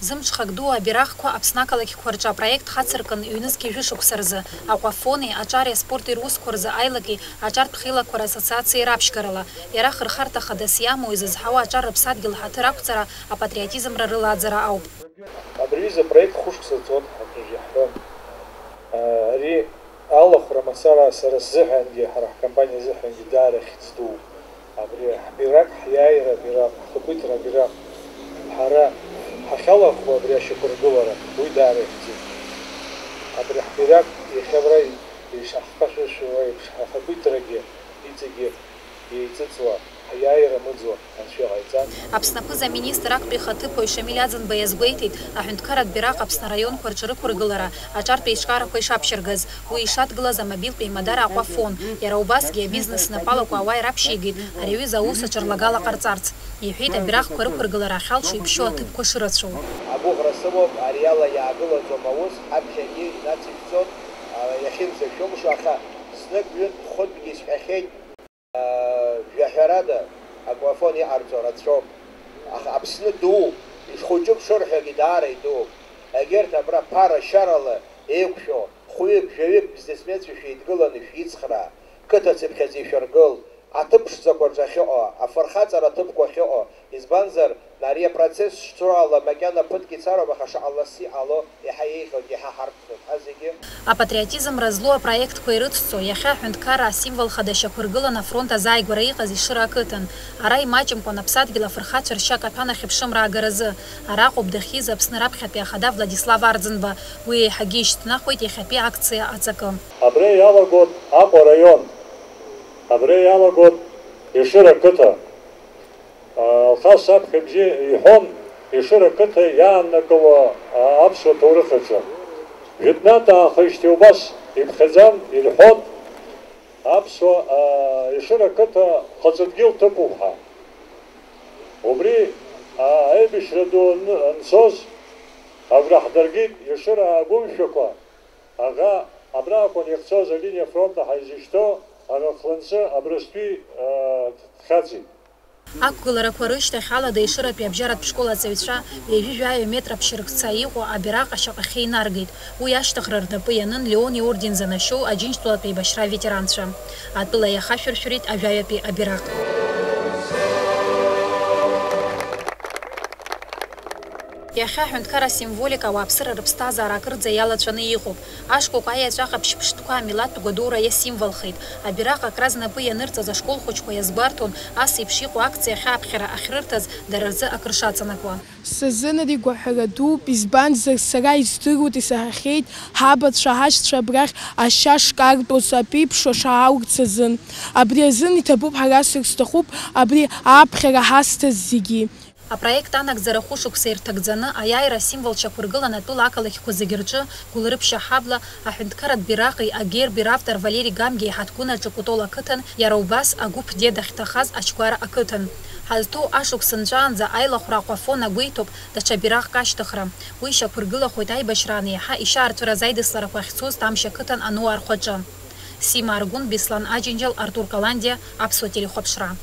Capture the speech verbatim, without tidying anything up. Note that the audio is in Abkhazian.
Зымҽхак ду абираҟқәа Аԥсны ақалақьқәа рҿы апроект хацыркын ҩнызқьи жәышықәса рзы, Аҟәафони аҿари аспорти русқәа рзы аилаки аҿартә хеилақәа рассоциациеи раԥшьгарала. Иара хырхарҭа хадас иамоу, изызҳауа аҿар рыԥсадгьыл ҳаҭыр ақәҵара, апатриотизмра рылааӡара ауп. Абри аҩыза апроект хәышықәса ҵуан ҳәа акры иаҳҳәон. Ари алахәра мацара сара сзыҳәангьы, ҳара ҳкомпаниа азыҳәангьы даара хьӡ дууп. Абри ҳбираҟ, ҳиааира абираҟ, ҳхақәиҭра абираҟ, ҳара ҳахьалахәу абри ашьақәыргылара, уи даара ихьӡуп. Абри ҳбираҟ иахьа абра ишаҳхашәыршәуа еиԥш, ҳхақәиҭрагьы иҵегьы еиҵыҵуа, ҳиааира мыӡуа Анцәа иҟаиҵа. Аԥсны аԥыза-министр актәи ихаҭыԥуаҩ Шамиль Аӡынба иазгәеиҭеит, аҳәынҭқарратә бираҟ Аԥсны араионқәа рҿы рықәыргылара аҿартә еиҿкаарақәа ишаԥшьыргаз. Уи ишадгылаз амобилтә еимадара Аҟәафон, иара убасгьы абизнес напалақәа ауаа ираԥшьигеит ари аҩыза аус аҿарлагала ҟарҵарц, иҳәеит, абираҟқәа рықәыргылара ахьалшо иԥшьоу аҭыԥқәа шырацәоу. Агәыӷра сымоуп, ари ала иаагылаӡом аус, ҳаԥхьагьы инацыжәҵон, а, иахьынӡашәымшо, аха знык-ҩынтә-хәынтәгьы исҳәахьеит. Жәаҳәарада, Аҟәафон иҟарҵо рацәоуп. Аха Аԥсны дууп, ишхәыҷуп шырҳәогьы даара идууп. Егьырҭ абра ԥара-шьарала еиқәшәо, хәҩык, жәаҩык бизнесменцәа шәеидгыланы шәицхраа, қыҭа цыԥхьаӡа ишәыргыл, аҭыԥ ԥшӡақәа рҿы ахьыҟоу, афырхаҵара аҭыԥқәа ахьыҟоу, избанзар, ари апроцесс шцо ала макьана ԥыҭк ицароуп, аха шаҟа ласс иҟало, иаҳа еиӷьуп, иаҳа ҳарԥшуп, ҳа зегьы. Апатриотизмра злоу апроектқәа ирыцҵо, иахьа аҳәынҭқарра асимвол хада шьақәыргылан афронт азааигәара иҟаз Ешыра ақыҭан. Ара имаҷымкәан аԥсадгьыл афырхацәа ршьа каҭәан ахьыԥшымра аагаразы. Араҟоуп дахьиз Аԥсны раԥхьатәи ахада Владислав Арӡынба. Уи еиҳагьы ишьҭнахуеит иахьатәи акциа аҵакы. Абра иалагоит Аҟәа араион. Абра иалагоит Ешыра ақыҭа. Алхас аԥхьа бзиа иҳәон Ешыра ақыҭа иааннакыло аԥсуа ҭоурых аҿы. Жәытәнатә аахижьҭеи убас иԥхьаӡан, ирҳәон аԥсуа, Ешыра ақыҭа хаҵадгьыл ҭыԥуп ҳәа. Убри аибашьра ду анцоз агәра ҳдыргеит Ешыра агәымшәақәа, аӷа абра акәын иахьцоз алиниа афронт ҳәа изышьҭоу аӷа хланҵы абрыстәи дхьаҵит. Ақәгыларақәа рышьҭахь Алада Ешыратәи абжьаратә школ аҵаҩцәа ҩажәи жәаҩа метра ԥшьыркца иҟоу абираҟ ашьаҟахьы инаргеит. Уи ашьҭыхра рнапы ианын Леон иорден занашьоу Аџьынџьтәылатә еибашьра аветеранцәа. Атәыла иахашәыршәырит ажәаҩатәи абираҟ. Иахьа аҳәынҭқарра асимволика ауааԥсыра рыԥсҭазаара акырӡа иалацәаны иҟоуп. Ашкәакәа аиаҵәа ҟаԥшь-ԥштәқәа амилаҭтә гәадура иасимволхеит. Абираҟ акра знапы ианырҵаз ашкол хәыҷқәа иазгәарҭон, ас еиԥш иҟоу акциа ахьааԥхьара ахьрырҭаз дара рзы акыр шаҵанакуа. Сзы ари гәаҳәара дууп, избанзар, сара издыруеит, исаҳахьеит ҳабацәа, ҳашьцәа абрахь ашьа шкарҭәоз, аԥеиԥш шаҳаурц азын. Абри азын иҭабуп ҳәа расҳәар сҭахуп абри аԥхьара ҳазҭаз зегьы. Апроект анагӡара хәышықәса ирҭагӡаны, аиааира асимвол шьақәыргылан атәыла ақалақьқәа зегьы рҿы, Гәылрыԥшь аҳабла, аҳәынҭқарратә бираҟи агерби равтор Валери Гамгиа иҳаҭгәын аҿы Кәтол ақыҭан, иара убас агәыԥ Дед ахьҭахаз Ачгәара ақыҭан. Ҳазҭоу ашықәс нҵәаанӡа аилахәра Аҟәафон агәеиҭоуп даҽа бираҟк ашьҭыхра. Уи шьақәыргылахоит аибашьраан еиҳа ишьаарҵәыраз аидысларақәа ахьцоз Ҭамшь ақыҭан Ану архәаҿы. Сима Аргәын, Беслан Аџьынџьал, Артур Каландиа, Аԥсуа телехәаԥшра.